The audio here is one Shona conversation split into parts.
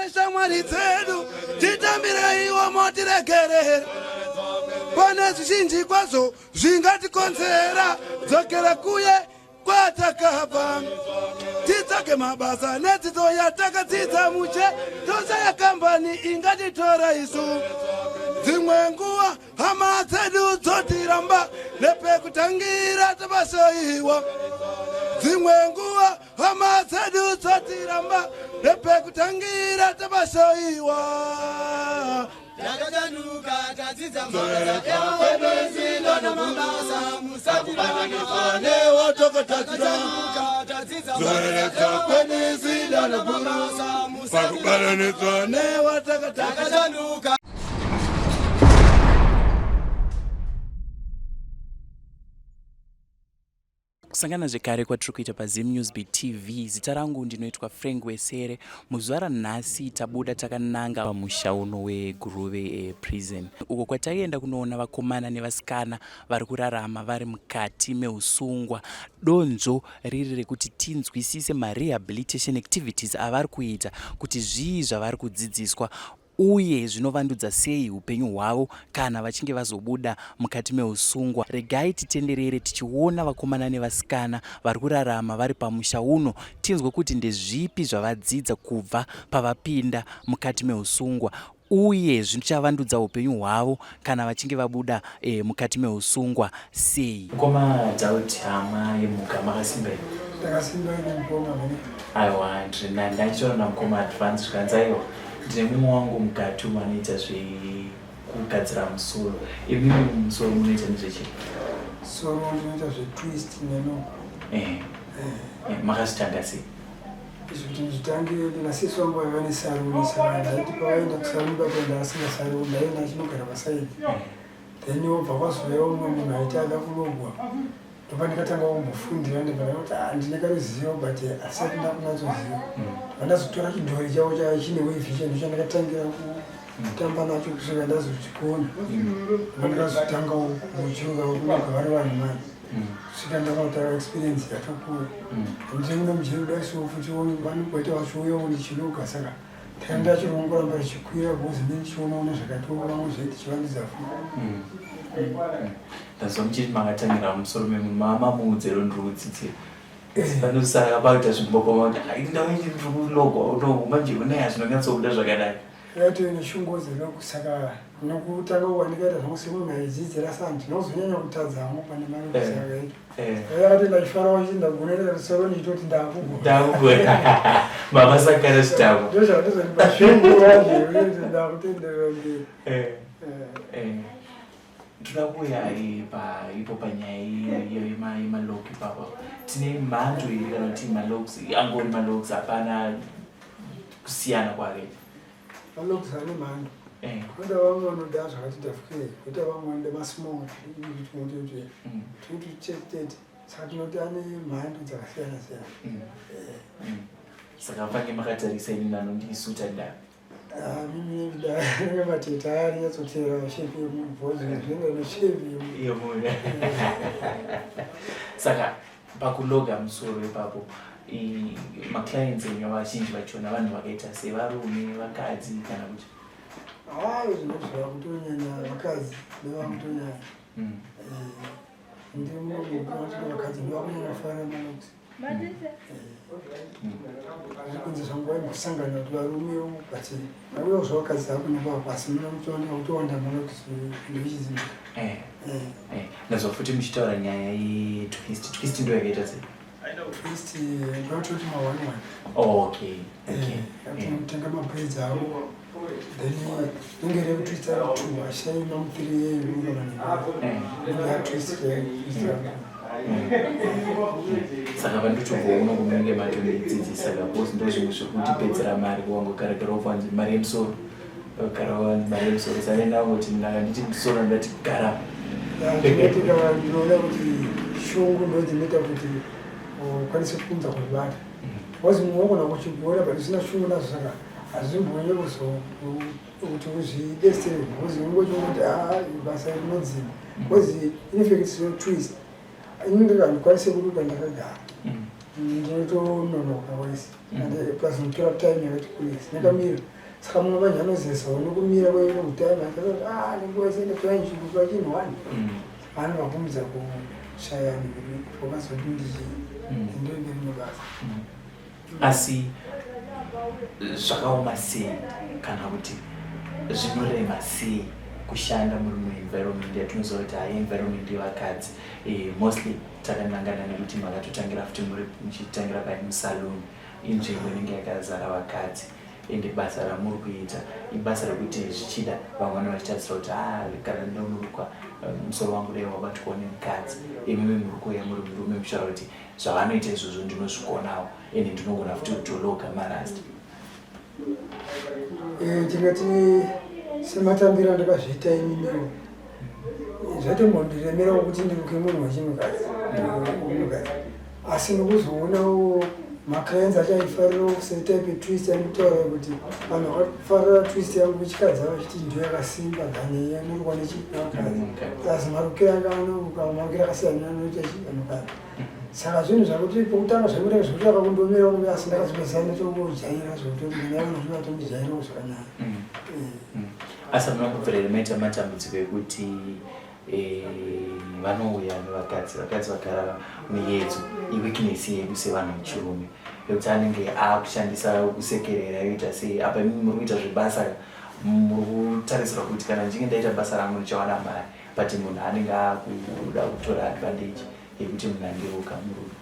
Neshamwari dzedu titambireiwo motiregerera pane zvizhinji kwazvo zvingatikonzera dzokera kuye kwatakabva titsvage mabasa nedzidzo yatakadzidza mushe toshaya kambani ingatitora isu dzimwe nguva hama dzedu dzotiramba nepekutangira tapasoiwa dzimwe nguva hama dzedu dzotiramba nepekutangira tapasoiwa Takachanuka tadzidza mabasa musatibatanidza newatakatatira zoreredza kwenisida nabasa pakubatanidzwa newatakataka Takachanuka. Kusangana zvekare kwatiri kuita paZim News Beat TV. Zita rangu ndinoitwa Frank Wesere. Muzuva ranhasi tabuda takananga pamusha uno weGuruve Prison uko kwataienda kunoona vakomana nevasikana vari kurarama vari mukati meusungwa. Donzvo riri rekuti tinzwisise marehabilitation activities avari kuita kuti zvii zvavari kudzidziswa uye zvinovandudza sei upenyu hwavo kana vachinge vazobuda mukati meusungwa. Regai titenderere tichiona vakomana nevasikana vari kurarama vari pamusha uno tinzwe kuti ndezvipi zvavadzidza kubva pavapinda mukati meusungwa uye zvichavandudza upenyu hwavo kana vachinge vabuda mukati meusungwa sei. Mukoma Daud hama yemhuka makasimba here? Ndakasimba ini mukoma mene. Aiwa ndiri nani ndachitaura namukoma Advance zvikanzi aiwa ndine mumwe wangu mukati umu anoita zvekugadzira musoro. Imimi mumusoro munoita nezvechii? Musoro ndinoita zvetwist neno. Makazvitanga sei? Izvi kuti ndizvitange ndina sisi vangu vaiva nesaruni saka ndaiti pavaenda kusaruni pakuenda asingasaruni ndaienda achinogara pasaidi then wobva kwazouya umwe munhu aiti ada kulogwa ndopandikatanga kumbofundira ndibva ndakuti ah, ndine karuzivo but asati ndakunatsoziva ndibva ndazotora chidhori chavo chine wave icho ndochandakatangira kutamba nacho kusvika ndazochikona ndibva ndikazotangawo kuchiruka kunoga vari vanhu manje kusvika ndakautara experience yatokura ndine muno mujeri kudai so futi vanogwaita vachiuyawo ndichiloga saka tanga chirongoramba richikwira because ndine ndichionaona zvakatovawo zve tichivandudza futi. Ndazwa muchiti makatangira musoro memunhu mamamuudzero ndiri kudzidzira panosara pakuita zvimbokoma kuti hai ndau ichi ndiri kulogwa uno manje unaya zvinonyatsobuda zvakadai. Yatove neshungu dzeloku saka nokutanga kuwandikaita zvangu semunhu aidzidzira sa ndinozonyanya kutadza hangu pane maloku sakaita yakati ndachifarawo chiti ndagona ndikati soro ndichitoti ndakugona. Ndakugona mabasa kare zvitabo. Ndozvandizondipa shungu manje ndakutenderera mberi. Toda kuuya ipo panyaya yemalog ipapo. Tine mhando iri kana kuti malogs angori malogs hapana kusiyana kwake? Malogs ane mhando. Kunoda vamwe vanoda zvakati dhafukei, koita vamwe vanoda masmall tete saka tinoti ane mhando dzakasiyana siyana. Saka pange makatarisa ini nanondisuta nda Mimi matete aya arinyatsoteera shape yemunhu because zvinenge neshape yemunhu. Yemunhu. Saka pakuloga musoro ipapo maclients enyu vazhinji vachona vanhu vakaita sevarume, vakadzi kana kuti? Hayi, zvinozvava kutonyanya vakadzi ndevakutonyanya. Ndiri muno vakadzi ndovakunyanya kufarira malogs. Kunze zvangu vaimbosangana kuti varume but vauyawo zvavakadzi akunyamba pasi muno mutooneka kutowanda malogs ndechidzimai. Ndazwa futi muchitaura nyaya yetwist. Twist ndo yakaita sei? Twist ndototi ma one one. Oh, okay. Okay. Tinotenga mabraids avo then inge rekutwista two ashai mamuthree yeunenge yatwist. Saka vandotobva uno kumunenge matondidzidzisa because ndo zvimwe zvekutipedzera mari kuwangogarakara upanzi mari yemusoro gara wanzi mari yemusoro saka ndangoti ndakanditi musoro ndati gara. Ndinoitika ndinoona kuti shungu ndo dzinoita kuti ukwanise kuunza kuzvibata because mumwe wogona kuchigona but usina shungu nazvo saka hazvimbonye kuti uzvidetsere because unongochiona kuti aa basa rinodzima because in fact so twist ini ndikandikwanise kuruka ndakagara. Ndinotononoka wese and plus ndinotora time yakati kurei ndakamira. Saka mumwe manje anozesawo nokumira kwetime akati ah nenguva yese ndatora nzvimbo pachinhu one. Anovakumidza kushaya wakazoti ndichi ndoende rimwe basa. Asi zvakaoma sei kana kuti zvinorema sei kushanda muri muenvironment yatinoziva kuti hai environment yevakadzi, mostly takanangana nekuti makatotangira futi muri muchitangira pai musaluni, inzvimbo inenge yakazara vakadzi, ende basa ramuri kuita ibasa rekuti zvichida vamwe vanenge vachitarisira kuti a kana ndonorukwa musoro wangu dai wabatwawo nemukadzi. Imimi muri kuuya muri murume muchitaura kuti zvavanoita izvozvo ndinozvikonawo, ende ndinogona futi kutologa marasta. Tingati sematambiro andakazviita ininiwo, zvatombondiremerawo kuti ndiruke munhu wechimukadzi wemukadzi, asi nokuzoonawo maclients acho aifarirawo setype twist yandikutaura kuti vanhu vakafarira twist yangu vechikadzi ava vachiti ndiyo yakasimba than inorukwa nechivakadzi, plus marukiro anga anoruka marukiro akasiyana anoita vanhukadzi. Saka zvinhu zvakuti pokutanga zvakuita zvekuti akakundomira kunge, asi ndakazopedzisa ndatokujaira zvekutoti ndaivatondijairawo zvakanaka. Asi hamuna kubvira here maita matambudziko ekuti vanouya nevakadzi, vakadzi vagara muyedzo iweakness yedu sevanhu vechirume yekuti anenge akushandisa kusekerera yoita sei, apa imimi muri kuita zvebasa, muri kutarisirwa kuti kana ndichinge ndaita basa rangu ndichawana mari, but munhu anenge akuda kutora advantage yekuti munhu andiruka murume?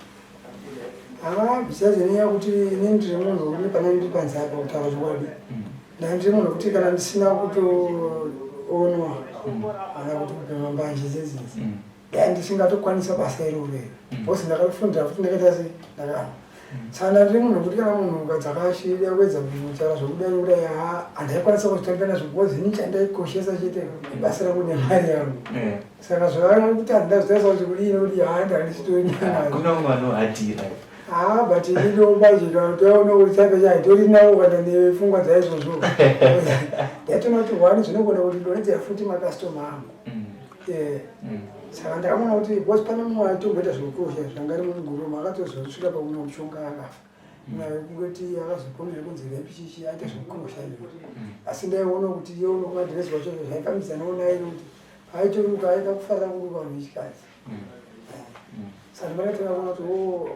Haa, besides nenyaya yekuti inini ndiri munhu une pana ndiri panze apa, kutaura chokwadi, ndandiri munhu wekuti kana ndisina kutoonwa kana kuti kupema mbanje dzedzidzi, dai ndisingatokwanisa basa iroro iri, because ndakafundira futi ndakaita sei ndakana. Saka ndandiri munhu wekuti kana munhu ukadzakashida kuedza kutaura zvekudai nekudai, haa, handaikwanisa kuzvitambira nazvo, because ini chandaikoshesa chete ibasa rangu nemari yangu. Saka zvavanokuti kuti handina kuti kudii nekuti haa ndandisitori. Kuna vamwe vanohadhira. Haa, but inini manje toona kuti chaipe chaitori nawo kana nepfungwa dzaizvozvo, ndaitoona kuti one zvinogona kuti donedzera futi makastoma angu. Saka ndakaona kuti because pane mumwe aitomboita zvekukosha zvanga ari muguruma, akatozosvika pakumwa mushonga akafa naye, kungoti akazopomera kunzi rape chichi aita zvekukosha izvozvo. Asi ndaiona kuti iye unokumadhiresi wacho zvaifambidzanawo naye nekuti aitoruka aida kufarira kuruka vanhu vechikadzi. Saka ndakatanga kuona kuti o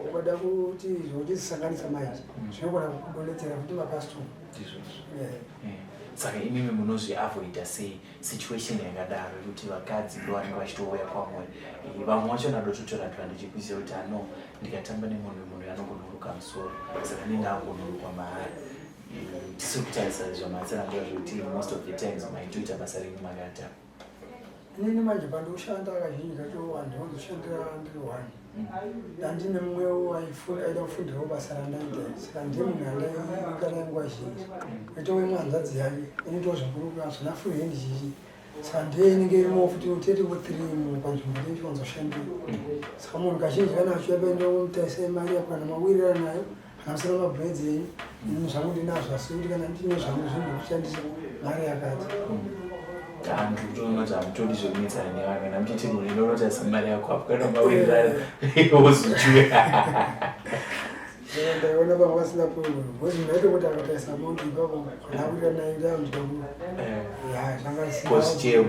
ukada kuti zvotizisanganisa manje zvinogona kukudonedzera futi makastoma. Ndizvozvo. Saka imimi munozviavoida sei situation yakadaro yekuti vakadzi ndo vanenge vachitouya kwamuri? Vamwe vacho nadototora advantage yekuziva kuti ano ndikatamba nemunhu, munhu anogona kuruka musoro, saka ndinge agonorukwa mahara. Tisiri kutarisa zvamatsanangura zvekuti most of the times maitoita basa renyu makata. Inini manje pandikushanda kazhinji kacho handinozoshandira ndiri one. Ndandine mumwewo aida kufundirawo basa randaita, saka ndiye munhu andairuka naye nguva zhinji, oitawo imwe hanzvadzi yake inoitawo zvekuruka zvana full hand chichi, saka ndiye inenge irimo futi tetiwo three panzvimbo tichiwanzoshandira. Saka munhu kazhinji kana achiuya paendomutarisa mari yako kana mawirirana nayo, kana musina mabraids enyu, ini zvangu ndinazvo, asi kuti kana ndine zvangu zvinhu kushandisa mari yakati. Antu kutoona kuti hamutodi zvekunetsana nevanhu, kana muchiti munhu inonotarisa mari yako apo kana mawirirana wozochiuya. Saka ndaiona pamwe vasina problem, because munhu aitongoti akatarisa amount ipapo kana awirira naye ndaanzwa ya zvanga zvisina. Kosi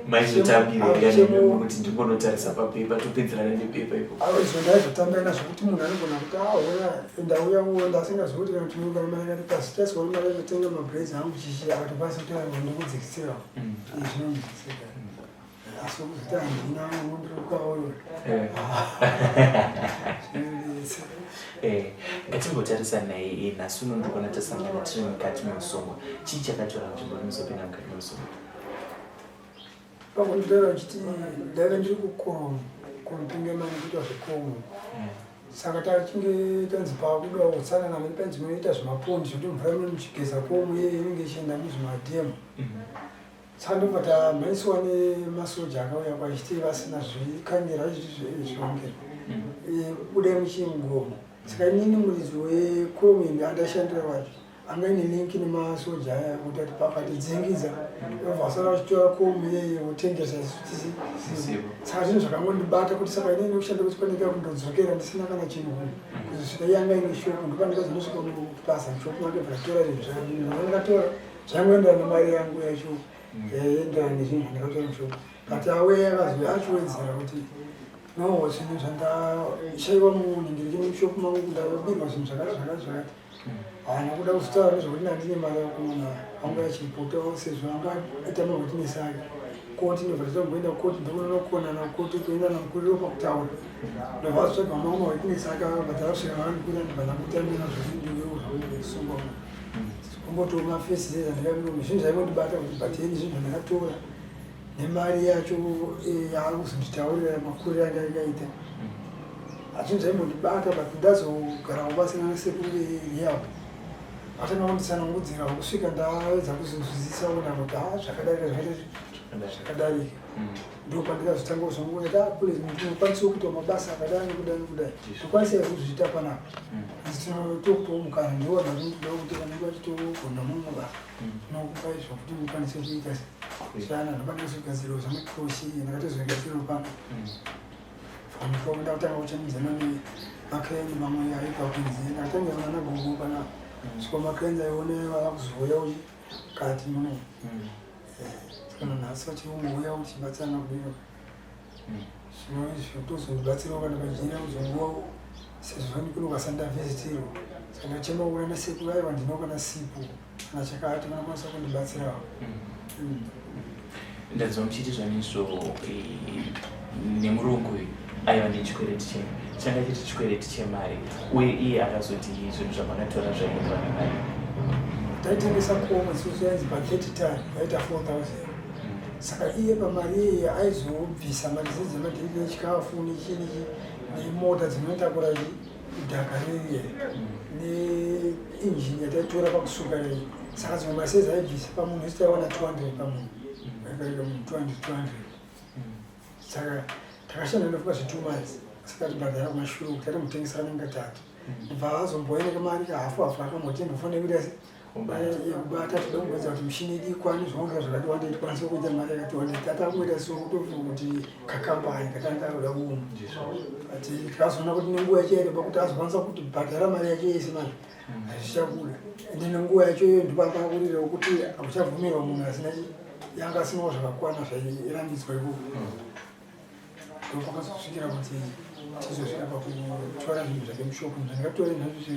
maizotambira kuti ndingonotarisa papepa topedzerana nepepa ipo? Izvo ndaizotambira nazvo kuti munhu anogona kuti ahora ndauya ndasingazivi kuti kana tinogara mari yakati pasi taiswa mari yekutenga mabraids angu chichi, akatokwanisa kutaura ndikudzikisirawo, zvinondidzikisira, asi kuzoti handina unondirukawo zvinonetsa. Ngatimbotarisa naye nhasi uno ndikuona tasangana tiri mukati memusungwa. Chii chakatora nzvimbo rimuzopinda mukati memusungwa? Pakunditaura uchiti ndaive ndiri kukomo kuMutengemani kuita zvekomo. Saka tachinge tanzi pakuda utsanana mene panzi munoita zvimapondi zvekuti mvura ino muchigeza komo iye inenge ichienda muzvimadhemu. Saka ndobva tamhanyisiwa nemasoja akauya kwachiti vasina zvikangira vachiti zvirongero budai muchingomo. Saka inini muridzi wekomo indi andashandira wacho. Anga ine link nemasoja aya kuti ati pakatidzingidza obva asara achitora komu iyeye wotengesa Zisipo. Saka zvinhu zvakangondibata kuti saka inini kushanda kuti pandika kundodzokera ndisina kana chinhu kuzosvika iye anga ine shopu, ndopandikazonosvika kubasa mushopu make bva ndatora zvinhu zvandakatora zvangoenderana nemari yangu yacho, yaienderana nezvinhu zvandakatora mushopu. But awe akazouya achiwedzera kuti no, zvinhu zvandashaiwa munhingiriki mushopu mangu, ndakabirwa zvinhu zvakati zvakati zvakati. Haana kuda kuzotaura nezvekuti ndandine mari yakumona anga achipotawo sezvo anga aita mawitness ake koti. Ndobva tatomboenda koti, ndokunonokonana koti kuenda namukuriro pakutaura. Ndobva azotsvaga mamwe mawitness ake, akabva tasvika vakandikura, ndibva ndangotambira zvekuti ndiwewo zvakusungwa kumbotowo mafesi zezandikabirwa zvinhu zvaingondibata kuti but ini zvinhu zvandakatora nemari yacho yaari kuzonditaurira makuriro anga akaita hazvinhu zvaimbondibata. But ndazogara kubatsirana nesekuru verehab, vatanga kunditsanangudzira kusvika ndaedza kuzonzwisisa kuona kuti ha, zvakadarika, zvakaita zvakadarika. Ndo pandikazotanga kuzongoona kuti kule ndinokwanisawo kuita mabasa akadai nekudai nekudai, tokwanisa here kuzviita panapa? Asi tokupawo mukana, ndiwo vanhu vatinotoda kuti vanenge vachitogona mumwe mabasa, tinokupa izvo kuti mukwanise kuita shana. Ndopandakazogadzirawo zvamacrochet, ndakatozogadzirawo pano fanikao, ndakutanga kuchamidzana nemacranes mamwe aibva kunze. Ndakatangira nana gogo panapa, svika macranes aione vava kuzouya uchi kati muno. Saka nanhasi vachingouya uchibatsirana kudino. Zvino izvi kutozondibatsirawo kana pajira kuzonguvawo sezvo ndikuno kwasandavhisitirwa. Saka ndachema kuona nasekuru, aiwa, ndino kana sipo kana chakati vanokwanisa kundibatsirawo. Ndanzwa muchiti zvanizvo nemurungu uyu aiva nechikwereti chenyu, changa chiri chikwereti chemari, uye iye akazoti zvinhu zvamakatora zvaiendwa nemari. Taitengesa komo isusu, yainzi pa30 ton yaita 4000. Saka iye pamari iyeye aizobvisa mari dzedzi dzemadhiriki nechikafu nechii nechi nemota dzinotakura dhaka ririye neinjini yataitora pakusuka rei. Saka dzimwe mari sezi aibvisa pamunhu, isi taiwana 200 pamunhu, aikareka munhu 200 200. Saka takashanda ndofuka zve2 months, saka tibhadhara kumashure uku tatomutengesa kanenge katatu. Ndibva azomboeneka mari kahafu hafu, akamboti mbofanira kuita se kubata, toda kumboedza kuti mishini yedu ikwane zvaunga zvakati wandei, tikwanise kuita mari yakati wandei. Tatakungoita sokutofunga kuti kakambani katanga kuda kuuma, but tikazoona kuti nenguva yacho yareba kuti azokwanisa kutibhadhara mari yacho yese manje hazvichabuda. Ende nenguva yacho iyoyo ndopakakurirawo kuti hakuchabvumirwa munhu asina yanga asinawo zvakakwana zvairambidzwa ikoko. Ndopakazosvikira kuti tizosvika pakutora zvinhu zvake mushopu. Zvandikatora nazvo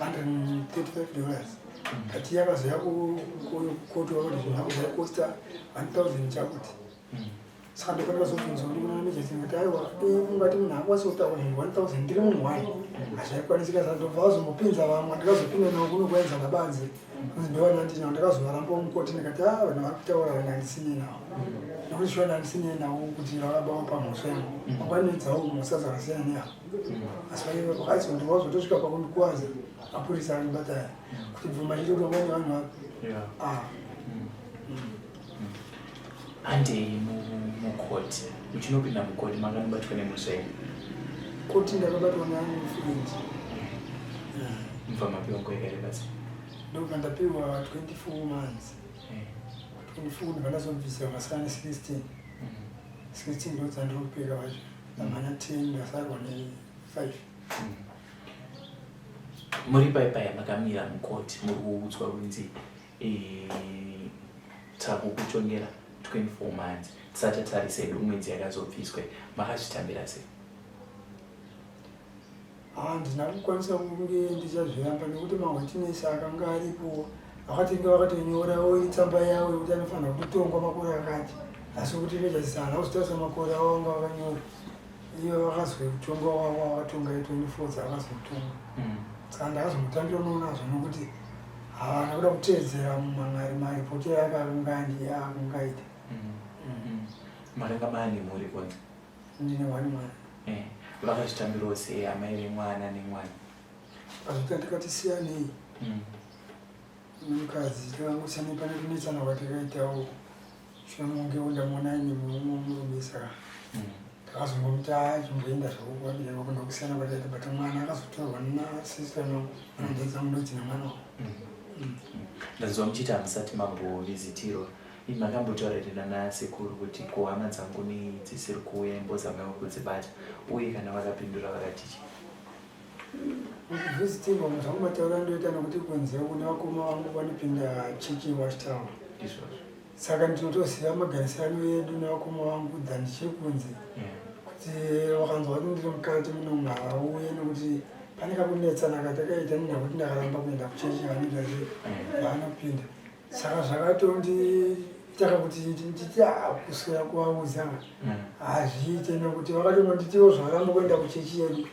$135, but yakazoya kukoto kuti zvinhu zvako zvaikosta 1000 chakuti. Saka ndopandakazobvunza kuti kuna mejasi ngati aiwa, ungati munhu akwanisi kutaura zvinhu 1000, ndiri munhu wani, hazvaikwanisika. Saka ndobva vazombopinza vamwe, ndikazopinda navo kuno kwaenza nabanze kunzi ndovana ndinavo. Ndakazovarambawo mukoti, ndikati a, vanhu vari kutaura vanhu handisinei navo, nekuti shuwa handisinei navo kuti vakabawa pamhosva yangu. Mangwanidzawo mhosva dzakasiyana neyavo, asi vakazi ndovazotosvika pakundikuwadza mapurisa akandibata kuti bvuma chete kuti vamweni vanhu vapi. Ah. Handei mukoti, muchinopinda mukoti makanobatwa nemhosva iyi. Koti ndakabatwa neanofriend. Mubva mapiwa nguva yakareba sei? Ndobva ndapiwa 24 months. 24, ndobva ndazobvisira masana 16. 16 ndo dzandiri kupeka vacho, ndamhanya 10, ndasarwa ne5. Muri pai paya makamira mukoti muri kuudzwa kunzi takukutongera 24 months, tisati tatarisa hedu mwedzi yakazobviswe, makazvitambira sei? Handina kukwanisa kunge ndichazviramba nekuti mawitness akanga aripo vakatinge vakatonyorawo itsamba yavo yekuti anofanira kutotongwa makore akati, asi kuti vejasisi haana kuzotarisa makore avo vanga vakanyora. Ivo vakazwe kutongwa wavo vakatonga i24 dzavakazotonga. Saka ndakazomutambira unoonazvo nokuti havana kuda kuteedzera mumangari maripoti akanga akungaita. Makanga maane mhuri kwanza? Ndine one mwana. Vakazvitambirawo sei amai vemwana nemwana? Azvita tikati siyanei nemukadzi, takangosiyanei pane kunetsana kwatakaitawo chinomungewo ndamuona aine mumwe murume. Saka takazongomuti achimboenda zvakukwabira ndokusiyana kwataita, but mwana akazotorwa nasister nonhedza mundodzina mwana. Ndanzwa muchiti hamusati mambovhizitirwa. Imi makambotaura here nana sekuru kuti ko hama dzangu nei dzisiri kuuya imbozamaiwo kudzibata uye kana vakapindura vakati chii? Kuvhizitirwa zvangu mataura ndoita nokuti kunze kune vakoma vangu vanopinda chechi yeWatchtower. Izvozvo. Saka ndinotoziva magarisano edu nevakoma vangu than ndichiri kunze. Kuti vakanzwa kuti ndiri mukati muno havauye nokuti pane kakunetsana katakaita nekuti ndakaramba kuenda kuchechi vanoita sei vanopinda. Saka zvakatondiita kuti nditi ah, kuswera kuvaudza hazviite nekuti vakatononditiwo zvakaramba kuenda kuchechi yedu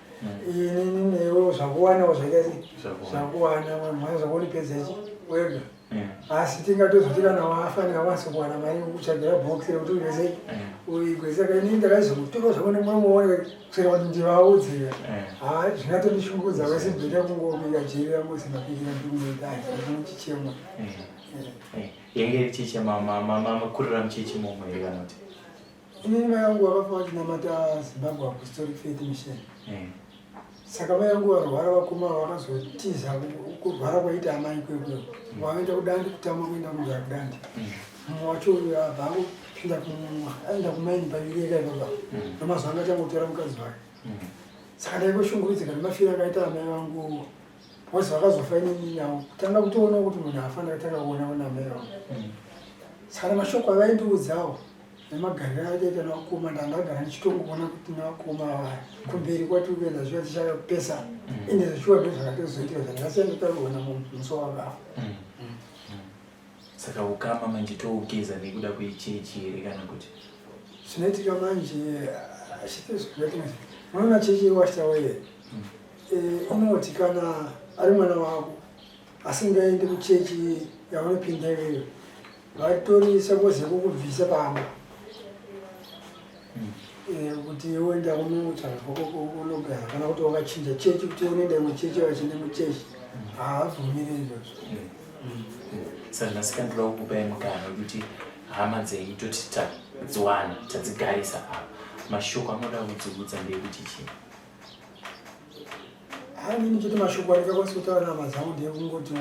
inini newe zvakuwanawo zvaita sei zvakuwana mwana zvakundipedza chi wega asi tingatozoti kana wafa ndingakwanisa kuwana mari yekutsvagira bhokisi rekuti uite sei uigwe saka inini ndakaizokutora zvako nemuromo wangu kuswera kuti ndivaudze ha zvingatondishungurudza wese bheta kungobika jeri rangu singapikira ndikungoita hazvinochichemwa Yenge iri chechi makurira muchechi imomo here kana kuti? Inini mai vangu vakafa vachinamata Zimbabwe Apostolic Faith Mission. Saka mai vangu varwara vakoma vakazotiza kurwara kwaita amai kwekwe. Vakaenda kudandi kutama kuenda kunogara kudandi. Mumwe wacho uyo abva angopinda aenda kumaini paUreka ipapa. Ndomazuva anga achangotora mukadzi wake. Saka ndaingoshungurudzika nemafiro akaita amai vangu. Because vakazofa inini navo kutanga kutoona kuti munhu afa ndakatanga kuona kuna amai vangu. Saka mashoko avaindiudzawo nemagariro aitaita nevakoma ndandagara ndichitongoona kuti nevakoma ava kumberi kwatiri kuenda zviya tichapesana ende zvichiwa ndo zvakatozoitika zvandakasiya ndatakuona musi wavakafa. Saka ukama manje tougeza nekuda kwechechi here kana kuti? Zvinoitika manje unoona chechi yewashitawa iye inoti kana ari mwana wako asingaendi kuchechi yaunopinda iweyo vatori suppose yekukubvisa pamba kuti uenda kunotsvaga kwako unogara kana kuti wakachinja chechi kuti unoenda imwe chechi vachienda imwe chechi haabvumire izvozvo. Saka nhasi kandoda kukupai mukana wekuti hama dzenyu toti tadziwana tadzigarisa apa mashoko amunoda kudziudza ndeyekuti chii? Inini chete mashoko andingakwanisa kutaura nehama dzangu ndeyekungoti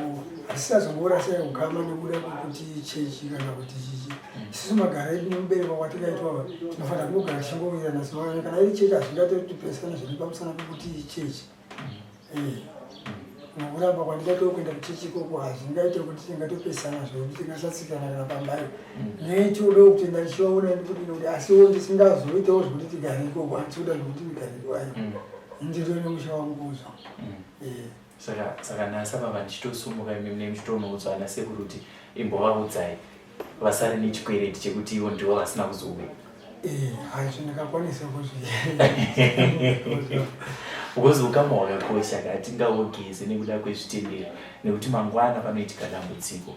hatisazongorasai ukama nekuda kwekuti chechi kana kuti chichi. Isusu magara edu nemuberekwa kwatakaitwa tinofanira kungogara tichingowirirana semwana. Kana iri chechi hazvingatotipesana zvedu pamusana pekuti chechi. Nokuramba kwandikatowo kuenda kuchechi ikoko hazvingaite kuti tingatopesana zvedu tingasatsikana kana pambayo. Nei tiodawo kutenda ndichivaona ndikudini kuti asiwo ndisingazoitawo zvekuti tigare ikoko handisi kuda zvekuti ndigare ikwayo. Ndiro nemusha wangu uzvo. Saka saka nhasi apa vandichitosumuka imi mune muchitonoudzwa ana sekuru kuti imbovaudzai vasare nechikwereti chekuti ivo ndivo vasina kuzouya. Hazvo ndingakwanisa kuzvi because ukama hwakakosha ka hatingaogeze nekuda kwezvitendero nekuti mangwana panoitika dambudziko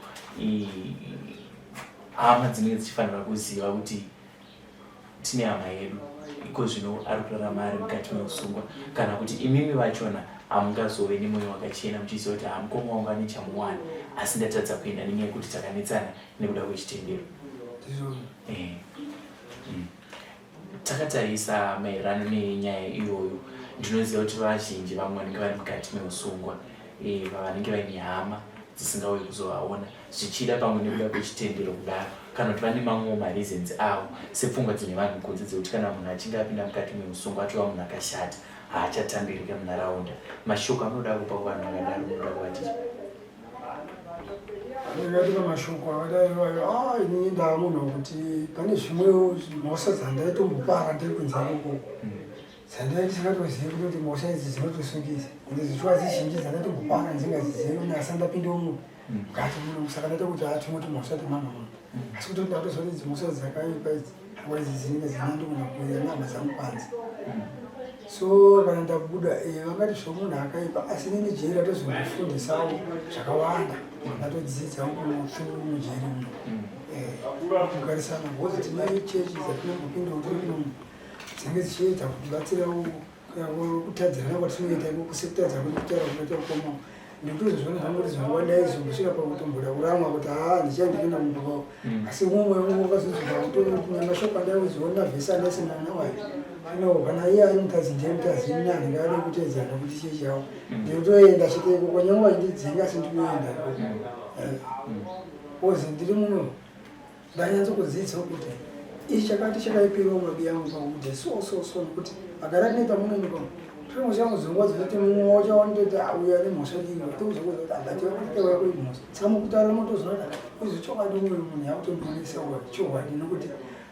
hama dzinenge dzichifanira kuziva kuti tine hama yedu iko zvino ari kurarama ari mukati meusungwa kana kuti imimi vachona hamungazove nemwoyo wakachena muchiziva kuti hamukoma wangu ane chamuwana asi ndatadza kuenda nenyaya yekuti takanetsana nekuda kwechitendero. Takatarisa maererano nenyaya iyoyo ndinoziva kuti vazhinji vamwe vanenge vari mukati meusungwa vanenge vaine hama dzisingauye kuzovaona zvichida pamwe nekuda kwechitendero kudaro kana kuti vane mamwewo mareasons avo sepfungwa dzine vanhu kunze dzekuti kana munhu achinge apinda mukati meusungwa atova munhu akashata haachatambirike munharaunda. Mashoko amunoda kupa kuvanhu vakadaro munoda kuvati chii? Ndingati pamashoko akadai iwayo, ah, inini ndava munhu wekuti pane zvimwewo mhosva dzandaitombopara ndiri kunze ikoko dzandai ndisingatozivi kutoti mhosva idzi dzinotosungisa ende zvichiwa zizhinji dzandaitombopara ndisingazizivi kuti asi ndapinda umu mukati muno saka ndaita kuti ah tingoti mhosva temamwe munhu asi kutoti ndatoziva kuti idzi mhosva dzakaipa idzi haiwa idzi dzinenge dzinandogona kuwira nehama dzangu panze. So kana ndabuda vangati zvomunhu akaipa asi inini jeri ratozondifundisawo zvakawanda ndatodzidza through mujeri muno. Kugarisana because tine chechi dzatinombopinda tiri munomu dzinenge dzichiedza kutibatsirawo kutadzirana kwatinoita ikoko sekutadza kwedu kutaura kunoita kukoma. Ndikutozviona zvangu kuti zvangu kusvika pakutomboda kuramwa kuti haa ndichaendi kuenda kumba kwavo. Asi mumwe wangu wakazodzoka kutonamashoko andaiudziona vhesi andaisangana nawayo. No, kana iye ari mukadzi ndiye mukadzi, ini handingade kuteedzana kuti chii chavo. Ndinotoenda chete ikoko nyangwe vachindidzinga asi ndikuenda ikoko. Kozi ndiri muno ndanyatso kudzidza kuti ichi chakati chakaipirawo mabi yangu pakuti so so so nekuti agara tinoita muno muno tinozangodzongwa dzekuti mumwe wacho wanototi auya nemhosva dii tozokuza kuti abati vakuti wako imhosva saka mukutaura motozoona kuti izvi chokwadi umwe munhu yakutondionesa chokwadi nekuti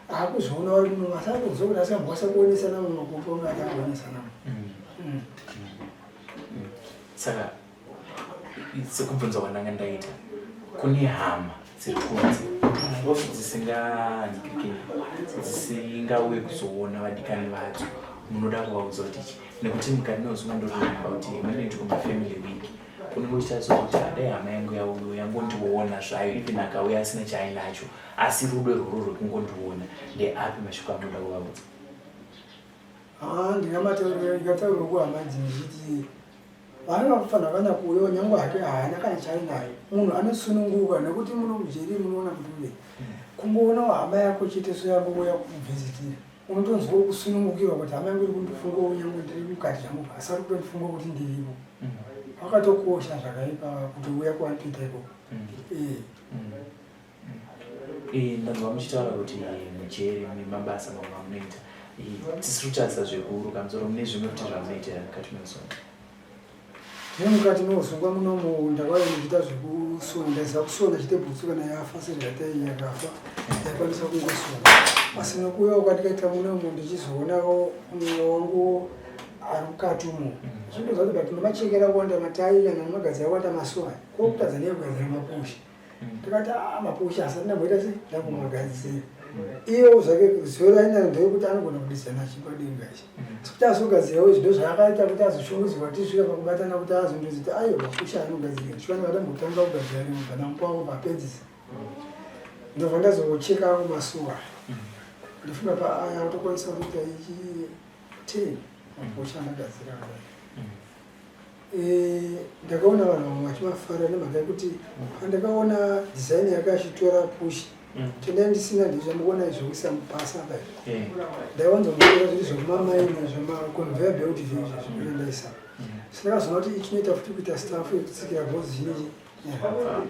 akuzviona vari muno asi akuziva kuti asingambokwanisa kuonesana mumakopo unge atakuonesana. Saka sekubvunza kwandanga ndaita, kune hama dziri kunze dzisinganzwiki, dzisingauye kuzoona vadikani vadzo, munoda kuvaudza kuti chi? Nekuti mukati meusungwa ndotoimba kuti imweni inoitwa mafamily week, unenge uchitarisa kuti adai hama yangu yauyo yangondiona zvayo, even akauya asina chaainacho, asi rudo irworwo rwekungondiona. Ndeapi mashoko amunoda kuvaudza? Haa, ndingamataurira, ndingataurira kuhama idzi ndichiti vanofanira vana kuuyawo nyangwe hake haana kana chainayo. Munhu anosununguka nekuti muno mujeri munoona kuti uve kungoonawo hama yako chete, so yangouya kukuvhizitira unotonzwawo kusunungukirwa kuti hama yangu iri kundifungawo nyangwe ndiri mukati zvangu, asi ari kutondifunga kuti ndiripo. Wakatokosha zvakaipa kuti uya kwanotoita ikoko. Ndanzwa muchitaura kuti mujeri mune mabasa mamwe amunoita. Tisiri kutarisa zvekuruka musoro, mune zvimwe futi zvamunoita mukati meusungwa? Tine mukati meusungwa munomu ndakauya ndichiita zvekusona. Ndaiziva kusona chite bhutsu kana yafa, sezvaita iyi yakafa, ndaikwanisa kungosona. Asi nekuuya kwandikaita munomu ndichizoonawo mumwe wangu ari mukati umo, zvindoziva kuti but nemachekera kuwanda matai kana nemagadzira kuwanda masuwa, kokutadza nei kugadzira mapushi? Ndikati a mapushi asati ndamboita se ndambomagadzira. Iyewo zvake zivo rainaro ndeyekuti anogona kudizana achipa denga ichi, asi kuti azogadzirawo izvi ndozvaakaita kuti azoshungudzirwa tisvika pakubatana kuti azondoziti aiwa, mapushi anogadzira chifana vadambotanga kugadzira rimwe bva ndamupawo vapedzisa, ndobva ndazocheka angu masuwa. Ndifunga paaya kutokwanisa kuita ichi 10 mapushi andagadzira kudai. Ndakaona vanhu vamwe vachivafara nemhaka yekuti pandakaona design yake achitora pushi, tendai ndisina ndizvamukuona izvokuisa mupasa apa izvi. Ndaiwanzomutora zviri zvekumamaini, zvemaconveyor belt zvinhu zvino ndaisa. Saka ndakazoona kuti chinoita futi kuita staff yekutsikira bhozi zhinji.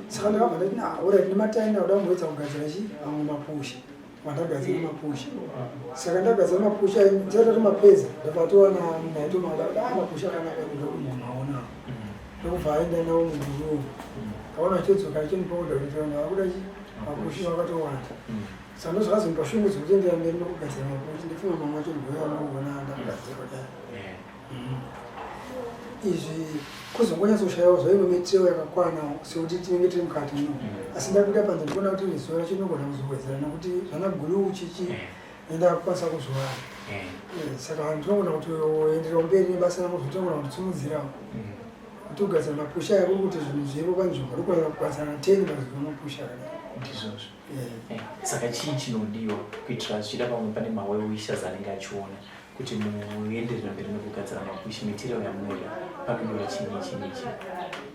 Saka ndakabva ndati na alright, nematai ndakuda kumboedza kugadzira chi mamwe mapushi, vandagadzira mapushi. Saka ndagadzira mapushi ayi, ndisati mapedza ndabva towana munhu aitomada kuti a mapushi akanaka, kuda kumbomaona, ndokubva aenda nawo muguru. Kaona achidzoka achinipa order kuti vanhu vakuda chi mapushi vakatowanda. Saka ndozvakazondipa shungu dzekutoendera mberi nokugadzira mapushi. Ndifunga mamwe acho ndoyamuona ndakugadzira kudai. Izvi kuzongonyatsoshaiwa zvaino miteo yakakwana sekuti tinenge tiri mukati muno, asi ndabuda panze ndikuona kuti zuva racho inogona kuzowedzera nekuti zvana glue chichi ndakukwanisa kuzviwana. Saka ndinogona kutoenderera mberi nebasa rangu, zvotinogona kutotsimudzirawo kuti kugadzira mapusha aya kuri kuti zvinhu zviripo panzvimbo ndokwanisa kugadzira na 10 pazuva mapusha akadai. Ndizvozvo. Saka chii chinodiwa kuitira zvichida pamwe pane mawell wishers anenge achiona kuti muenderera mberi nekugadzira mapushi, material yamunoda, panodiwa chii nechii nechii?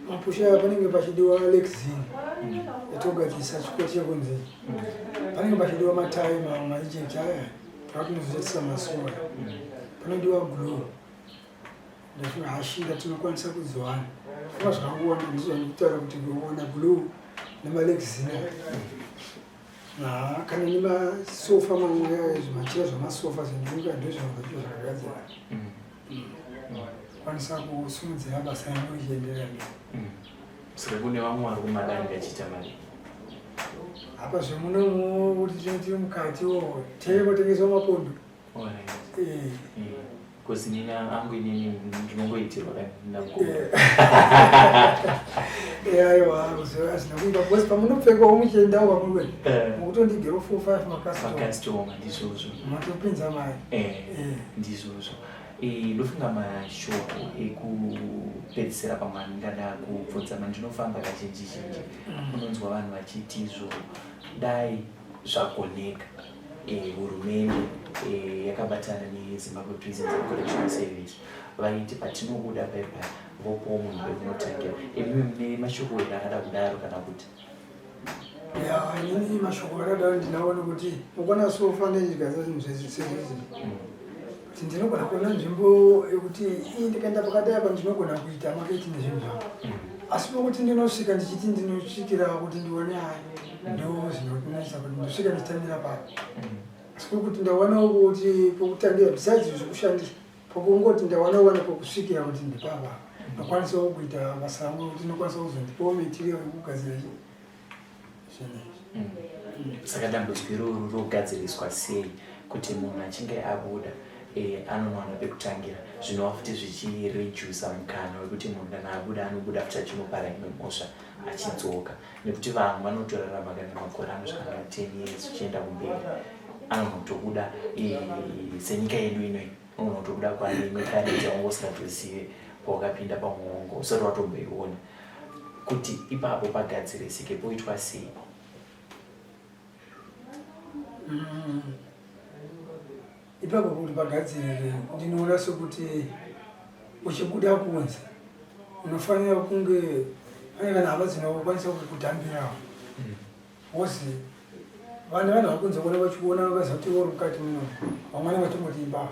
Mapusha aya panenge pachidiwa lexin yatogadzirisa chikoti chekunze, panenge pachidiwa matai mamwe mareject aya takatinozoitisa masuwa, panodiwa glue. Ndafunga hashinda tinokwanisa kudziwana funga zvakangowana ndizvo ndikutaura kuti kuona glue nemalexin kana nemasofa mamwe zvimachira zvamasofa zvendinga ndozvimwe zvacho zvakagadzira kwanisa kusimudzira basa yangu richienderera mberi. Saka kune vamwe vari kumadani vachiita mari? Apa zvemunomu kuti tine tiri mukatiwo teikotengeswa mapondo. Alright. Because inini angu inini ndinongoitirwa ndakukoma. Aiwa, hazvina kuipa because pamunopfekawo muchiendawo pamuri mukutondigero 4 5 makastoma. Makastoma, ndizvozvo. Matopinza mari. Ndizvozvo. Ndofunga mashoko ekupedzisira pamwe andingada kubvunza, mandinofamba kazhinji zhinji unonzwa vanhu vachiti izvo dai zvagoneka hurumende yakabatana neZimbabwe Prisons and Correctional Service vaiti patinobuda paipa. Vopawo munhu pekunotangira. Imimi mune mashoko here akada kudaro kana kuti? Ya, inini mashoko akadaro ndinawo nekuti ukona sofa ndechigadzira zvinhu zvese sezvizvi. Kuti ndinogona kuona nzvimbo yekuti ii ndikaenda pakadai apa ndinogona kuita marketing nezvinhu zvangu. Asi pokuti ndinosvika ndichiti ndinosvikira kuti ndione aya ndo zvinonetsa kuti ndosvika ndichitangira papi. Asi pokuti ndawanawo kuti pokutangira besides zvekushandisa pokungoti ndawana wana pokusvikira kuti ndipapa ndokwanisawo kuita basa rangu kuti ndokwanisa kuzondipawo material yekugadzira zvinhu izvi. Saka dambudziko iroro rogadziriswa sei kuti munhu achinge abuda anonowana pekutangira, zvinova futi zvichiredusa mukana wekuti munhu kana abuda anobuda futi achinopara imwe mhosva achidzoka, nekuti vamwe vanotorarama kana makore anosvika kana 10 years zvichienda kumberi, anonotobuda senyika yedu inoyi unotobuda kwane imwe planet yaunga usingatozive pawakapinda pamwe wanga usati watomboiona. Kuti ipapo pagadzirisike poitwa sei? Ipapo kuti pagadzirire, ndinoona sekuti uchibuda kunze unofanira kunge pane kana hama dzinokwanisa kukutambirawo. Wozi vanhu vanhu vari kunze kuona vachikuona vakaziva kuti uri mukati muno, vamwe vanenge vachingoti imbavha.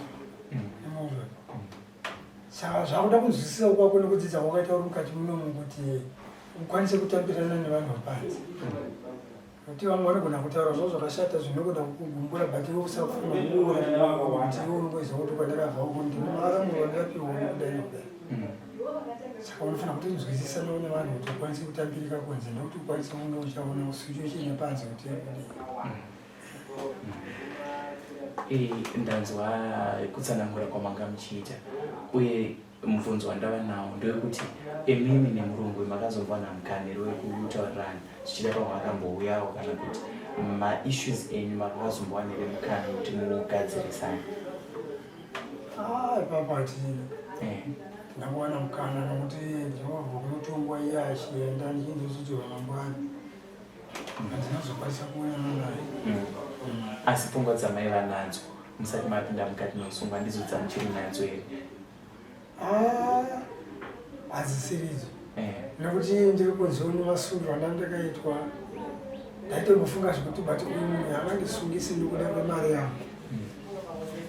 Saka zvakuda kunzwisisa kwako nekudzidza kwakaita uri mukati munomu kuti ukwanise kutambirana nevanhu vapanze. Nokuti vamwe vanogona kutaura zvavo zvakashata zvinogona kukugumbura, but iwe usafunga kuura kuti iwe unongoziva kuti kwandakabva uko ndinomaramuro wandakapiwa nekudai nekudai. Saka unofanira kutonzwisisa nevanhu kuti ukwanise kutambirika kunze, nekuti ukwanise kunge uchaona situation yepanze kuti kudii. Ndanzwa kutsanangura kwamanga muchiita, uye mubvunzo wandava nawo ndewekuti imimi nemurungu makazombowana mukana here wekutaurirana, zvichida pamwe akambouyawo, kana kuti maissues enyu makazombowana here mukana wekuti mugadzirisane? Ah, ipapo hatina ndakuwana mukana, nokuti ndinobva kunotongwa iye achienda, ndichinzozodzora mangwana, handinozokwanisa kuonana naye. Asi pfungwa dzamaiva nadzo musati mapinda mukati meusungwa ndidzo dzamuchiri nadzo here? Ah, hadzisiridzo, nekuti ndiri kunzwa nemasungiro andandakaitwa, ndaitombofunga zvekuti but uyu munhu angandisungisi nekuda kwemari yangu.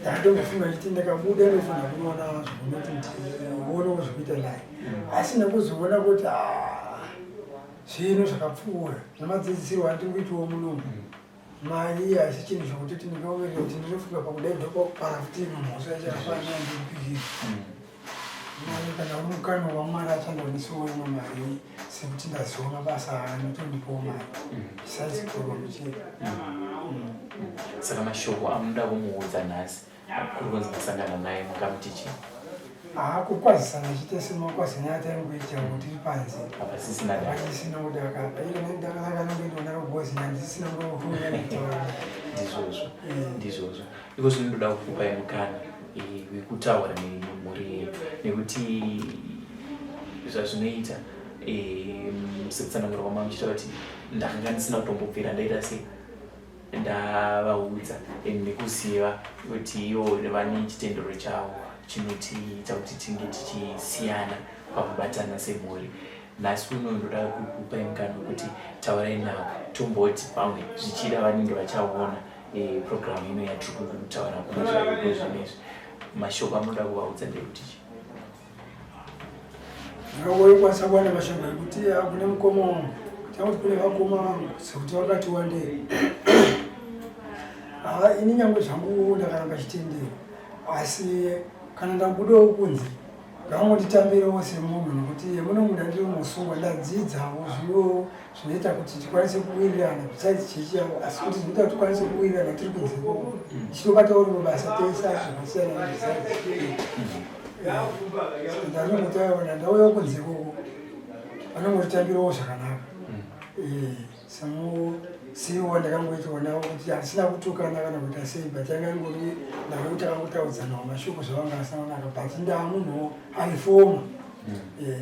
Ndakatombofunga chiti ndakabuda ndofanira kunoona zvekunoti ndionewo zvekuita naye, asi ndakuzviona kuti ah, zvinhu zvakapfuura nemadzidzisirwo andiri kuitiwo munomu, mari haisi chinhu chekutoti ndingaomerera kuti ndinofunga pakudai ndokopara futi imwe mhosva yachakafanana ndikupikira mari. Kana uri mukana waMwari achandonisiwo imwe mari sekuti ndaziva mabasa anotondipawo mari besides kurwa chete. Saka mashoko amunoda kumuudza nhasi kuri kunzi masangana naye, mungamuti chii? Haa, kukwazisana chite semakwazisana ataingoita tiri panze. Hapasisina daka. Hapasisina kudaka apa iko ndakanongoendiona robhozi handisisina ngofunga kutaura. Ndizvozvo, ndizvozvo. Iko zvino ndoda kukupai mukana wekutaura nemhuri yenyu, nekuti zvazvinoita sekutsanangura kwamanga muchiita kuti ndakanga ndisina kutombobvira ndaita sei ndavaudza, and nekuziva kuti ivo vane chitendero chavo chinotiita kuti tinge tichisiyana pakubatana semhuri. Nhasi uno ndoda kukupai mukana wekuti taurai navo, tomboti pamwe zvichida vanenge vachaona programu ino yatiri kutaura nezvayo zvinezvi. Mashoko amunoda kuvaudza ndekuti chii? Ndinokwanisa kuwana mashoko ekuti kune mukoma wangu, takuti kune vakoma vangu sekuti vakati wandei. Haa, ini nyangwe zvangu ndakaramba chitendero, asi kana ndabudawo kunze ngavangonditambirewo semunhu, nekuti muno munhu andiri musungwa ndadzidzawo zvimwewo zvinoita kuti tikwanise kuwirirana besides chechi yavo, asi kuti zvinoita kuti tikwanise kuwirirana tiri kunze ikoko tichitobatawo rimwe basa tese zvakasiyana besides. Ndanongotaura ndauya kunze ikoko vanongotitambirawo zvakanaka semusiwo ndakangoitwa navo kuti handisina kutukana kana kuita sei, but yanga ingori ndava takangotaudzanawo mashoko zvavanga asina kunaka, but ndaa munhuwo aifoma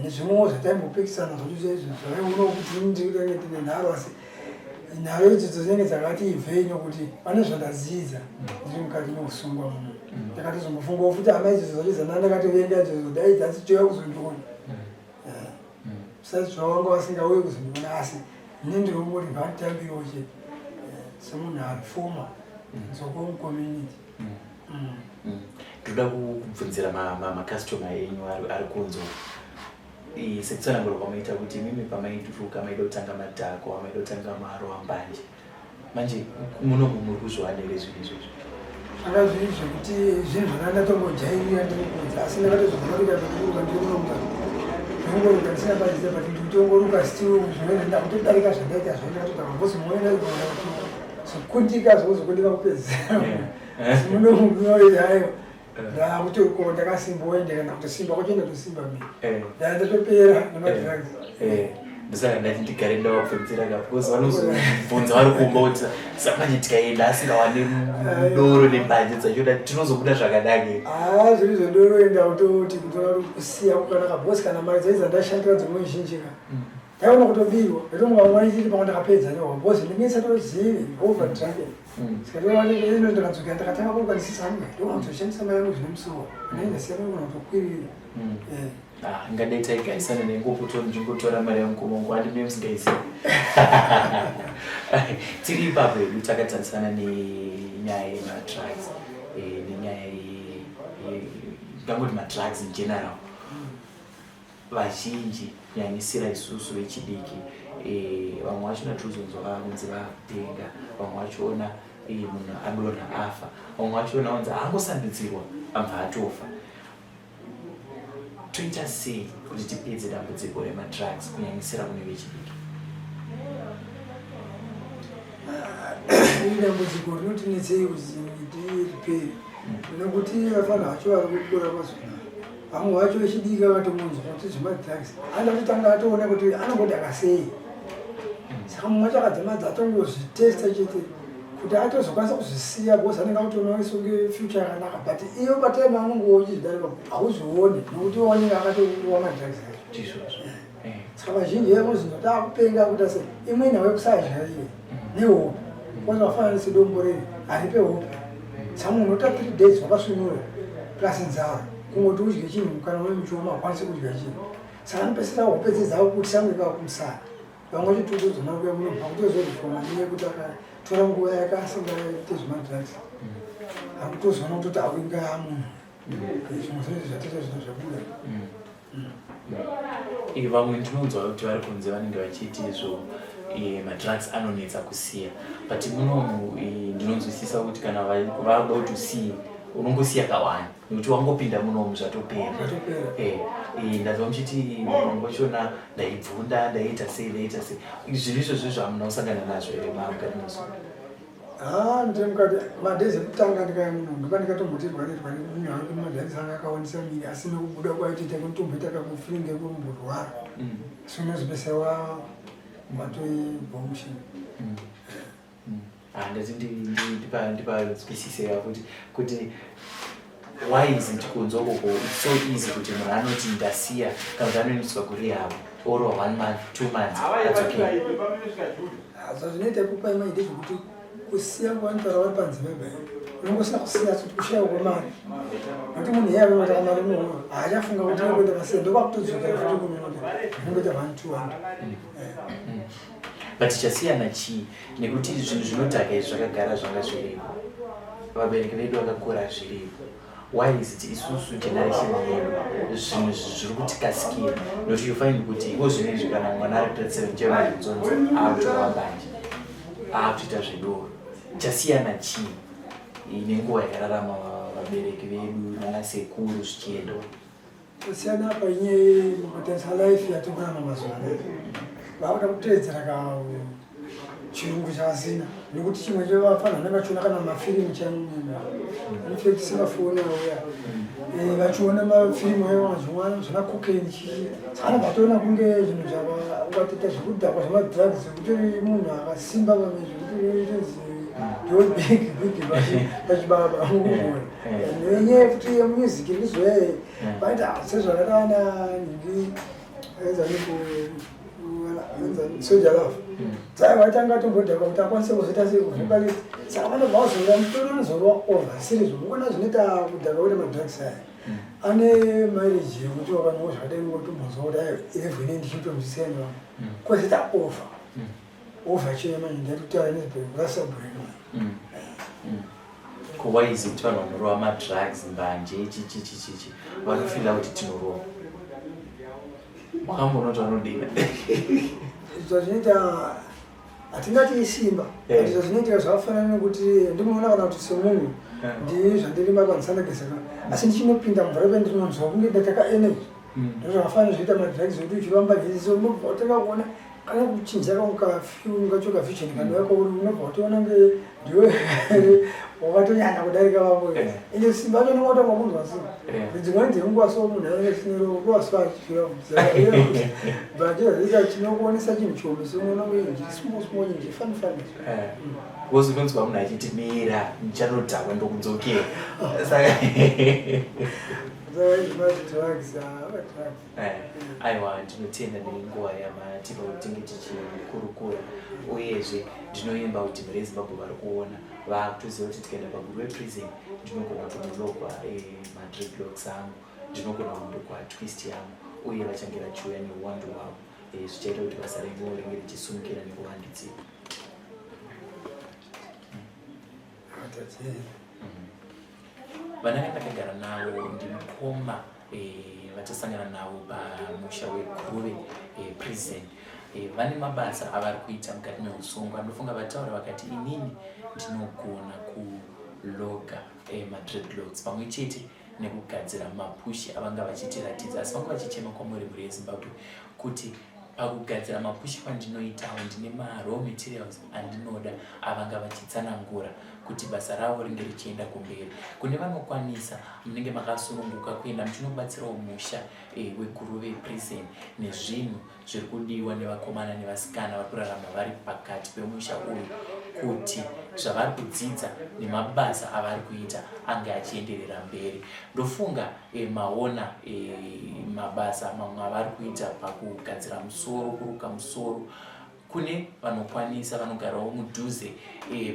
nezvimwewo zvataimbophikisana zvacho chaizvo zvaionawo kuti ini ndinenge ndine nharo, asi nharo idzodzo dzinenge dzakati ibvei nokuti pane zvandadzidza ndiri mukati meusungwa muno. Ndakatozombofungawo futi hama idzodzo dzacho dzana ndakatovenga idzodzo dai dzasitouya kuzondiona. Besides zvavanga vasingauye kuzondiona, asi ini ndiri kungoti nganditambirawo chete semunhu ari former nzoko mucommunity. Ndoda kubvunzira macustomer enyu ari kunze sekutsanangura kwamaita kuti imimi pamaituruka maida kutanga madhako, amaida kutanga maro ambanje. Manje munomu muri kuzviwana here zvinhu izvozvo? Zvanga zviri zvekuti zvinhu zvanga ndatongojairira ndiri kunze, asi ndakatozoona kuti ndikuruka ndiri kunomuka ndinongoruka ndisina bajita, but ndikutongoruka still zvimweni ndakutodarika zvandaita zvacho. Ndakatotanga because mwoyo ndaigona kuti zokundika zvozokundika kupedzisira, asi munomunoita hayo ndakutorukawo ndakasimba woende kana kutosimba kwacho ndatosimba mi ndaa ndatopera nemadrugs. Ndosaka ndati ndigare ndavabvunzira ka, because vanozobvunza vari kumba kuti saka manje tikaenda asingawani doro nembanje dzachona tinozobuda zvakadaki? Haa, zviri zvedoro enda kutoti kutora kusiya kukanaka, because kana mari dzai dzandashandira dzimwe zhinji ka ndaiona kutobirwa ndatomuka chiti pamwe ndakapedza newa, because ndinge ndisatozivi over drunken. Saka ino ndakadzokera ndakatanga kuruka ndisisanga ndokunzoshandisa mari yangu zvine musoro, ndai ndasiya kugona kutokwirira. Ah, ngadai taigarisana nengopoto ndichingotora mari yangu kumongo handi mune musingaisivi. Tiri ipapo hedu takatarisana nenyaya yemadrugs, nenyaya ndangoti madrugs in general, vazhinji kunyanyisira isusu vechidiki, vamwe vachona tirikuzonzwa vakunzi vapenga, vamwe vachona munhu adonha afa, vamwe vachona vanzi angosandudzirwa abva atofa. Toita sei kuti tipedze dambudziko remadrugs kunyanyisira kune vechidiki? Iri dambudziko rinotinetsei kuti tiripere, nekuti vafana vacho vari kukura mazuva vamwe vacho vechidiki vakatongonzwa kuti zvemadrugs anoda kutotanga atoona kuti anongodaka sei. Saka mumwe wacho akadzamadza atongozvitesta chete kuti atozokwanisa kuzvisiya, because anenge akutoona songe future yakanaka, but iyo patime anonge uchizvidarika hauzvioni nekuti iwo anenge akatowa madrugs acho. Ndizvozvo. Saka vazhinji vemuzvinhu takupenga kuita se imwe nhau yekusadya iye nehope, because vafanana sedombo riri haripe hope. Saka munhu unoita 3 days wakasvinura plus nzara, kungoti udye chinhu kana une muchioma haukwanisi kudya chinhu, saka anopesera hope dzedzavo kuti sange kakumusana. Vamwe vachitotozona kuya munobva kutozorifoma neyekuti akatora nguva yake asingaite zvemadrugs, akutozoona kutoti awinga munhu zvimwe zvinhu zvatoita zvinhu zvabuda. Vamwe ndinonzwa kuti vari kunze vanenge vachiti izvo madrugs anonetsa kusiya, but munomu ndinonzwisisa kuti kana vakuda kuti usiye unongosiya kawani nekuti wangopinda munomu zvatopera. Zvatopera. Ndanzwa muchiti vamwe vachona ndaibvunda, ndaiita sei, ndaiita sei. Zvinhu izvozvo zvahamuna kusangana nazvo here mamukati mazuva? Haa, ndite mukati madays ekutanga ndikaya muno ndopa ndikatomboti rware rware munyaya yekuti madrugs anga akawandisa miri, asi nekubuda kwaitoita kunitomboita kakufiringe kumborwara, asi unozopesa watoibhomushini. Ah, ndati ndipanzwisise kuti why is it kunze ukoko it's so easy kuti munhu anoti ndasiya, kana kuti anoendeswa kurehab or one month, 2 months, that's okay? Zvazvinoita kupa imwe ndezvekuti kusiya kwavanotaura vari panze pebhai unongosina kusiya kuti kushaiwa kwemari, nokuti munhu iye anongotaka mari muhoro haachafunga kuti unongoita masiya, ndokwakutodzokera futi kunonoti unongoita one two one. But chasiyana chii? Nekuti zvinhu zvinodhaka izvi zvakagara zvanga zviripo, vabereki vedu vakakura zviripo. Why is it isusu generation yedu zvinhu zviri kutikasikira? Nokuti you find kuti iko zvino izvi kana mwana ari grade 7 chemaizonzi akutorwa mbanje, akutoita zvedoro. Chasiyana chii nenguva yakararama vabereki vedu nanasekuru zvichienda? Kusiyana apa inyaya mukutarisa life yatikurarama mazuva anaya, vakuda kuteedzera ka chirungu chavasina, nekuti chimwe chevafana vanenge vachiona kana mafirimu chaimwe, infact semafoni auya vachiona mafirimu ayo zvimwe zvana cocaine chii, saka anobva atoona kunge zvinhu zvava ukatoita zvekudhakwa zvemadrugs zvekuti munhu akasimba pamwe zvekuti tonzi ndo big big pachibaba mukugona. Nenyaya futi yemusic iri kuzoya vaita sezvakadana nhingi enzani Soul Jah Love dzai vaitanga tombodhakwa kuti akwanise kuzoita sei kuvocalist, saka vanobva vazorora mutoro unozorwa over siri zvo mukuona zvinoita kudhakwa kuita madrugs aya. Ane mileage yekuti wakanwa zvakadai ungotombonzwa kuti ayo level inei ndichitomzwisisa ine vamwe. Kwozoita over. Over chaiyo manje ndati nezvekurasa brain. Ko why is it vanhu vanorova madrugs, mbanje, chichichichichi vanofila kuti tinorova? Wakamboona kuti vanodina? Zvazvinoita hatingati isimba, but zvazvinoitika zvakafanana nekuti ndinoona kana kuti semunhu ndii zvandiri makwanisa ka, asi ndichinopinda mumvura pe ndinonzwa kunge ndataka energy. Ndozvakafanana zvoita madrugs, zvekuti uchivamba jeziso unobva watanga kuona kana kuchinja kangu kafiu kacho kavision kanouya kwauri, unobva watoona nge ndiwe wakatonyanya kudarika vamwe. Ende simba racho unonga watanga kunzwa simba. Dzimweni dzenguva so munhu anenge achinorowa achifira but zvoita chinokuonesa chinhu chihombe, so unoona kunge ndiri small small, ndiri funny funny. Because unonzwa munhu achiti, "Mira, ndichanodhakwa, ndokudzokera." Saka madrugs, madrugs. Aiwa, ndinotenda nenguva yamatipa kuti tinge tichikurukura. Uyezve ndinoimba kuti mhuri yeZimbabwe vari kuona vakutoziva kuti tikaenda paGuruve Prison ndinogona kunologwa madreadlocks angu, ndinogona kundokwa twist yangu, uye vachange vachiuya neuwandu hwavo, zvichaita kuti basa renyu ringe richisumukira nekuvandudzika. Vana vandakagara navo ndimukoma vatasangana navo pamusha weGuruve Prison. Vane mabasa avari kuita mukati meusungwa. Ndofunga vataura vakati, "Inini ndinogona kuloga madreadlocks pamwe chete nekugadzira mapushi," avanga vachitiratidza. Asi vanga vachichema kwamuri, mhuri yeZimbabwe, kuti pakugadzira mapushi kwandinoitawo ndine maraw materials andinoda, avanga vachitsanangura kuti basa ravo ringe richienda kumberi. Kune vanokwanisa, munenge makasununguka kuenda muchinobatsirawo musha weGuruve Prison nezvinhu zviri kudiwa nevakomana nevasikana vari kurarama vari pakati pemusha uyu, kuti zvavari kudzidza nemabasa avari kuita ange achienderera mberi. Ndofunga maona mabasa mamwe avari kuita pakugadzira musoro, kuruka musoro. Kune vanokwanisa vanogarawo mudhuze,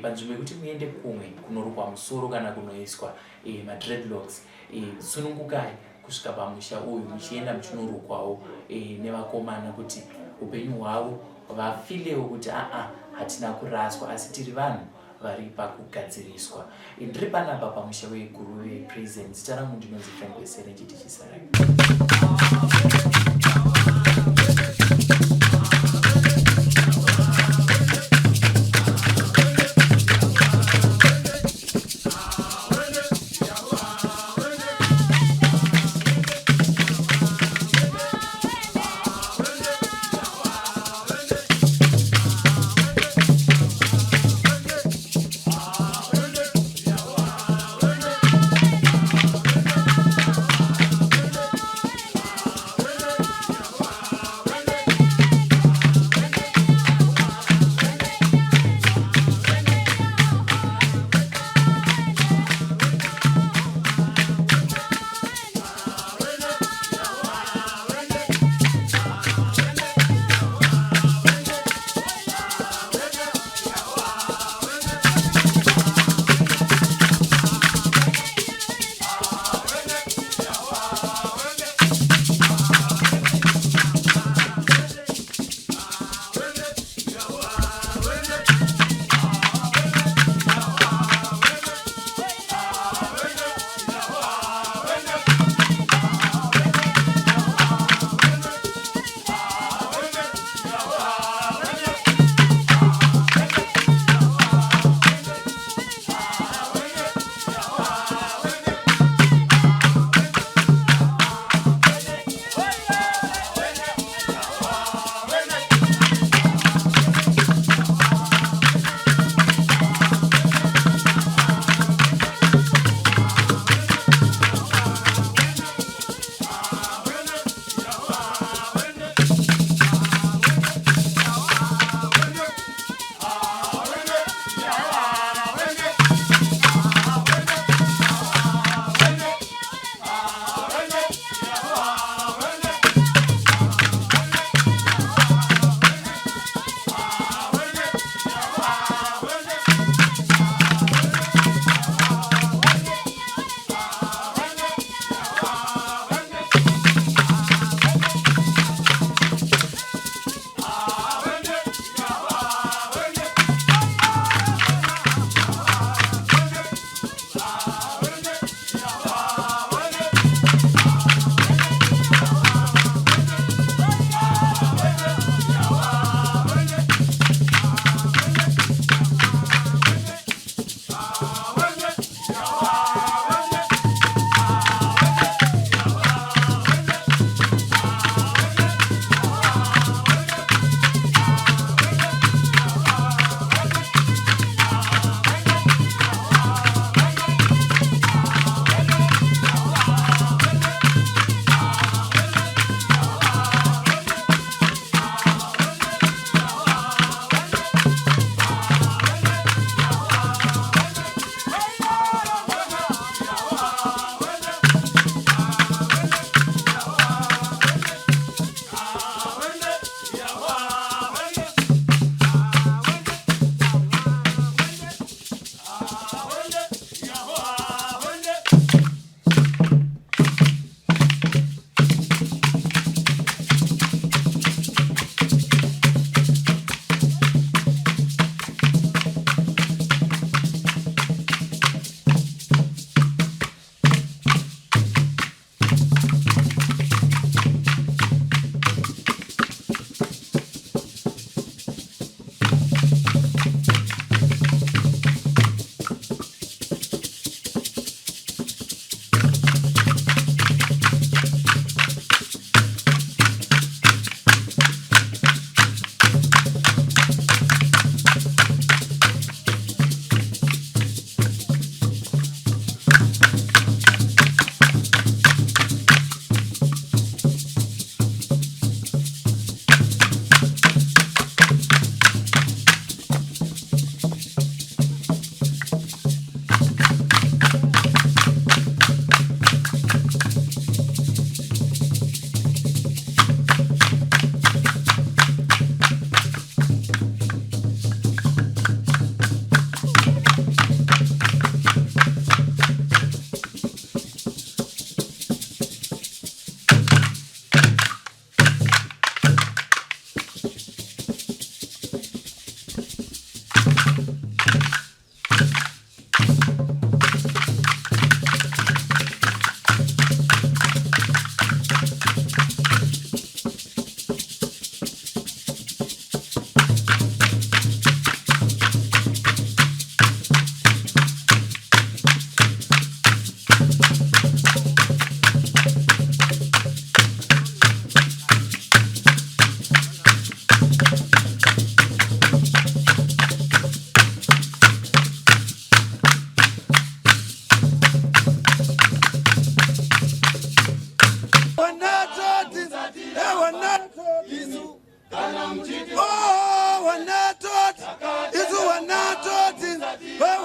panzvimbo yekuti muende kumwe kunorukwa musoro kana kunoiswa madreadlocks, sunungukai kusvika pamusha uyu muchienda muchinorukwawo nevakomana, kuti upenyu hwavo vafilewo kuti aa, hatina kuraswa, asi tiri vanhu vari pakugadziriswa. Ndiri panapa pamusha weGuruve Prison. Zita rangu ndinonzi Frank Weserenji. Tichisarai.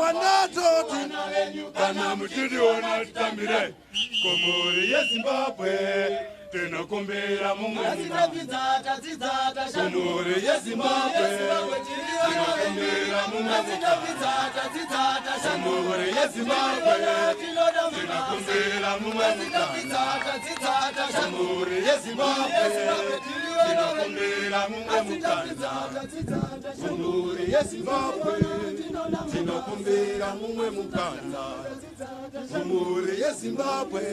Aiwa, ndatoti kana muchitiona titambire kumhuri yeZimbabwe, tinokumbira mumwe kumhuri yeZimbabwe, tinokumbira mumwe kumhuri yeZimbabwe, tinokumbira mumwe kumhuri yeZimbabwe, tinokumbira mumwe mukana kumhuri yeZimbabwe, tinokumbira mumwe mukana kumhuri yeZimbabwe,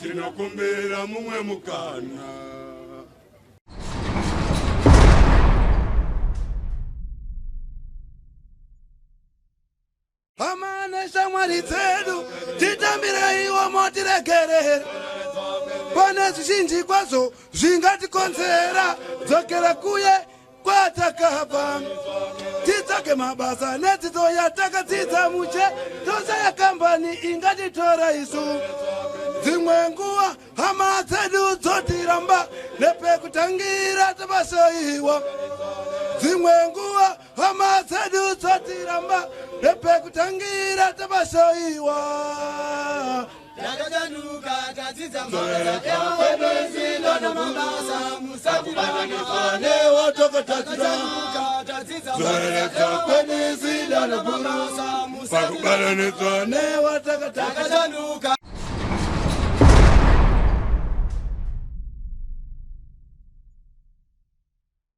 tinokumbira mumwe mukana. Hama neshamwari dzedu, titambireiwo motiregerera. Pane zvizhinji kwazvo zvingatikonzera dzokera kuye kwatakabva, titsvake mabasa nedzidzo yatakadzidza muche, toshaya kambani ingatitora isu. Dzimwe nguva hama dzedu dzotiramba, nepekutangira tabasaiwa. Dzimwe nguva hama dzedu dzotiramba, nepekutangira tabasaiwa. Takachanuka, tadzidza mabasa, musatibatanidza Newatakatatira tadzidza zoreredza kwenisida mabasa, pakubatanidzwa newatakataka. Takachanuka.